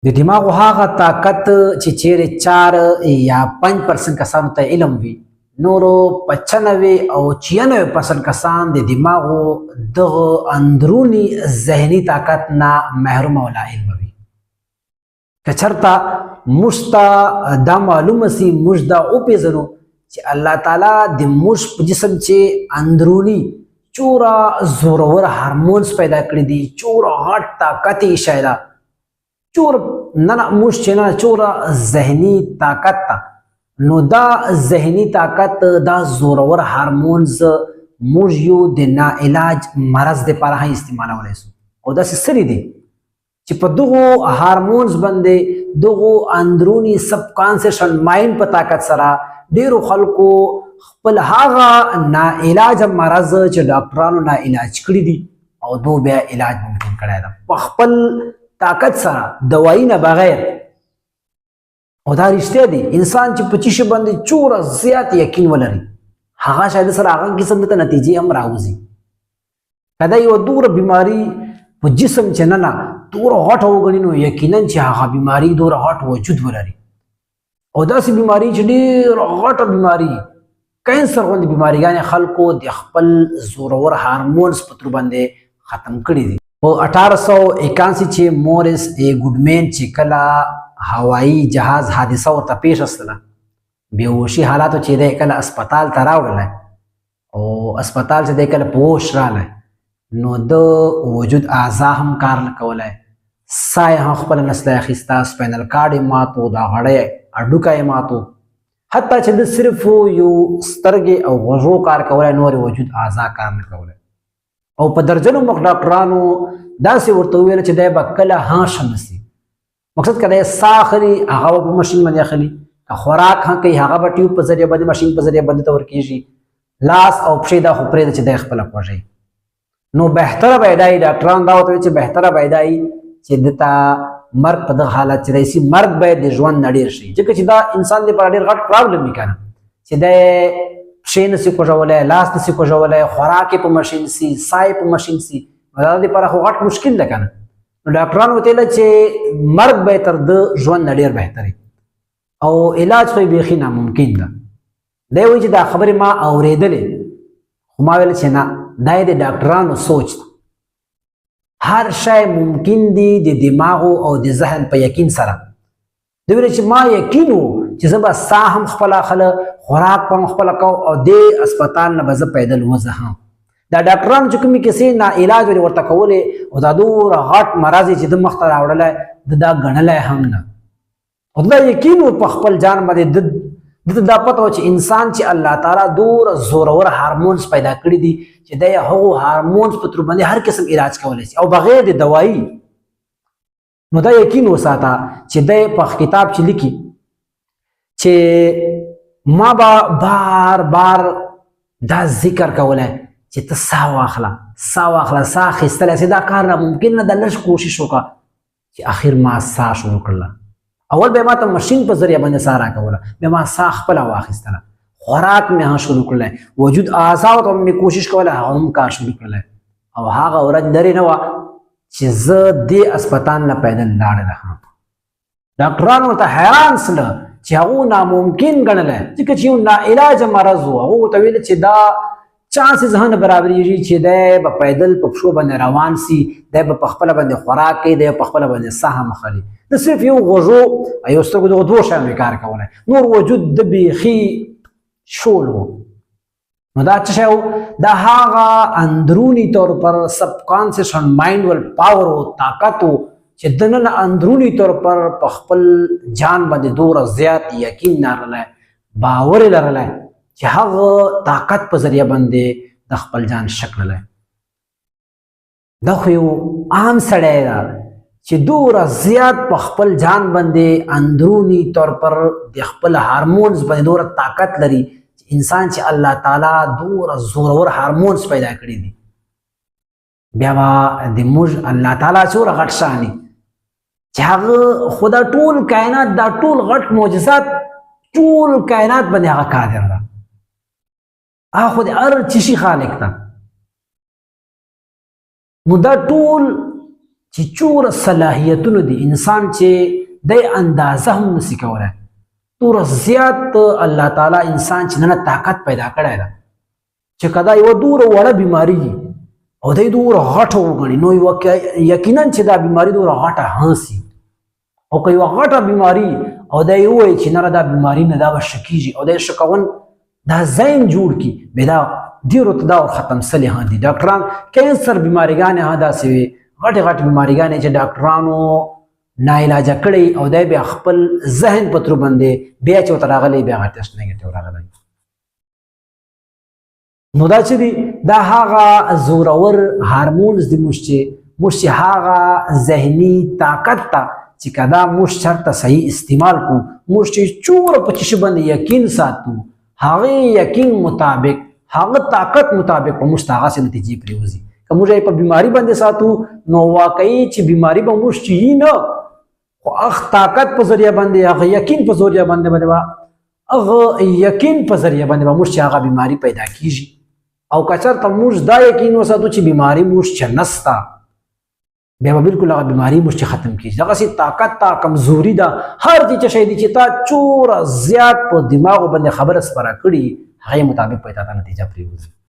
د دماغو هغه طاقت چې چیرې 4 یا 5% کسانو ته علم وي، نورو 95 او 96% کسان د دماغو دغه اندروني ذهني طاقت نه محروم او لا علم وي. که چرته موږ ته دا معلومه سي، موږ دا وپېژنو چې الله تعالی د موږ په جسم چې اندروني چوره زورور هارمونز پیدا کړی دي، چوره غټ طاقت یې شایده چور نه نه موږ چې نه چوره ذهني طاقت ته، نو دا ذهني طاقت، دا زورور هارمونز موږ یو د نا علاج مرض لپاره هم استعمالولی سو. او داسې سړي دي چې په دغو هارمونز باندې، دغو اندروني سب مایند په طاقت سره ډیرو خلکو خپل هغه نا علاج مرض چې ډاکټرانو نا علاج کړی دي او دو بیا علاج ممکن کړی ده په خپل طاقت سره، دوايي نه بغیر. او دا رښتیا دي، انسان چې په چیشي باندې چوره زیات یقین ولري، هغه شاید سره هغه قسم ته نتیجې هم راوځي. کله یو دوره بیماری په جسم چې نه نه دوره غټه وګڼي، نو یقینا چې هغه بیماری دوره غټ وجود ولري. او داسې بیماری چې ډېره غټه بیماری، کینسر غوندې بیماریګانې خلکو د خپل زورور هارمونز په تر باندې ختم کړي دي. په 1881 چې مورس ای ګډمن چې کله هوایی جهاز حادثه ورته پیښه سله، بیهوشي حالاتو چې دی کله اسپتال ته راوړلی او اسپتال چې دی کله په هوش راغلی، نو د وجود اعضا هم کار نه کولی، ساه یې هم خپله نسلی اخیسته، سپاینل کارډ یې مات و، دا غړی هډوکی یې مات و، حتی چې د صرف یو سترګې او غوږو کار کولی، نور وجود اعضا کار نه کولی. او په درجنو مخ ډاکټرانو داسې ورته وویل چې دی به کله هم ښه نه سي. مقصد که دی ساه اخلي، هغه به په ماشین باندې اخلي، که خوراک هم کوي، هغه به ټیوب په ذریعه باندې، ماشین په ذریعه باندې ته ورکېږي، لاس او پښې دا خو پرېږده چې دی خپله خوږوي. نو بهتره به دا وي، ډاکټران دا ورته وایي چې بهتره به دا وي چې ده ته مرګ په دغه حالت چې راشي، مرګ به د ژوند نه ډېر شي، ځکه چې دا انسان دپاره ډېر غټ پرابلم وي که نه چې دی پښې نه سي کوږولی، لاس نه سي کوږولی، خوراک یې په ماشین سي، ساه یې په ماشین سي، نو دا دپاره خو غټ مشکل ده که نه. نو ډاکټرانو ورته ویل چې مرګ به تر ده ژوند نه ډېر بهتر وي او علاج خو یې بیخي ناممکن ده. دی وایي چې دا خبرې ما اورېدلې، خو ما ویل چې نه، دا یې د ډاکټرانو سوچ ده، هر شی ممکن دی د دماغو او د ذهن په یقین سره. دی ویل چې ما یقین و چې زه به ساه هم خپله اخله، خوراک به هم خپله کوم او دې اسپتال نه به زه پیدل وځه هم. دا ډاکټرانو چې کومې کیسې نا علاج ولې ورته کولې او دا دومره غټ مرض یې چې ده مخته راوړلی، ده دا ګڼلی هم نه. او دا یقین و په خپل ځان باندې، ده ته دا پته وه چې انسان چې الله تعالی دومره زورور هارمونز پیدا کړي دي چې دی هغو هارمونز په تر باندې هر قسم علاج کولی شي او بغیر د دوایي. نو دا یقین وساته چې دی په کتاب چې لیکي چې ما به بار بار دا ذکر کولی چې ته ساه واخله، ساه واخله، ساه اخیستلی سې، دا کار ناممکن نه ده، لږ کوشش وکړه. چې اخر ما ساه شروع کړله، اول به ما ته ماشین په ذریعه باندې ساه راکوله، بیا ما ساه خپله واخیستله، خوراک مې هم شروع کړلی، وجود اعضاو ته مې کوشش کوله، هغه هم کار شروع کړلی. او هغه ورځ لرې نه وه چې زه دې اسپتال نه پیدل لاړم. ډاکټران ورته حیران سله چې هغه ناممکن ګڼلی، ځکه چې یو ناعلاجه مرض و. هغه ورته ویل چې دا چانسز هم نه برابرېږي چې دی به پیدل په پښو باندې روان سي، دی به په خپله باندې خوراک کوي، دی په خپله باندې ساه هم اخلي. د صرف یو غوږو او یو سترګو دغو دوو شیانو یې کار کولی، نور وجود د بیخي شول و. نو دا څه شی و؟ دا هغه اندروني طور پر سب کانشس مایند ول پاور او طاقت و چې دننه اندروني طور پر په خپل جان باندې دومره زیات یقین لرلی، باور یې لرلی چې هغه طاقت په ذریعه باندې د خپل ځان شکللی. دا خو یو عام سړی ده چې دومره زیات په خپل ځان باندې اندروني طور پر د خپل هارمونز باندې دومره طاقت لري چې انسان چې الله تعالی دومره زورور هارمونز پیدا کړي دي، بیا به د موږ الله تعالی څومره غټ شان دی چې هغه خدا ټول کائنات، دا ټول غټ معجزات، ټول کائنات باندې هغه قادر ده، هغه خو د هر چیشي خالق ده. نو دا ټول چې چې چور صلاحیتونه دي انسان چې د اندازه هم نسی کولای، تور زیات الله تعالی انسان چې نه طاقت پیدا کړی ده چې کدا یو دور وړه بیماری او دای دور غټه وګڼي، نو یقینا چې دا بیماری دور غټه هانسي. او که یو غټه بیماری او دا یو وایي چې نه دا بیماری نه دا به شکیږي او دا شکون دا زین جوړ کی، به دا ډیرو ته دا ختم سلی هان دي. ډاکټران کینسر بیماریګانې ها داسې وي، غټې غټې بیماریګانې چې ډاکټرانو ناعلاجه کړی او دی بیا خپل ذهن په ترو باندې بیا چې ورته راغلی بیا هغه ټیسټ نیګټیو راغلی. نو دا چې دی دا هغه زورور هارمونز دي موږ چې هغه ذهني طاقت ته چې کدا موږ چرته صحیح استعمال کو، موږ چې چور په چی باندې یقین ساتو، هغه یقین مطابق هغه طاقت مطابق په موږ هغه سه نتیجې پریوزي. که موږ یې په بیماری باندې ساتو نو واقعي چې بیماری به موږ چې نه، خو اخ طاقت په ذریعہ باندې، هغه یقین په ذریعہ باندې باندې هغه یقین په ذریعہ باندې به موږ چې هغه بیماری پیدا کیږي. او که چېرته موږ دا یقین وساتو چې بیماری موږ چې نسته، بیا به بالکل هغه بیماری موږ چې ختم کیږي. دغسې طاقت ته کمزوري ده، هر چې شی دي چې تا چوره زیات په دماغو باندې خبره سپره کړي، هغې مطابق به تا ته نتیجه پرېوځي.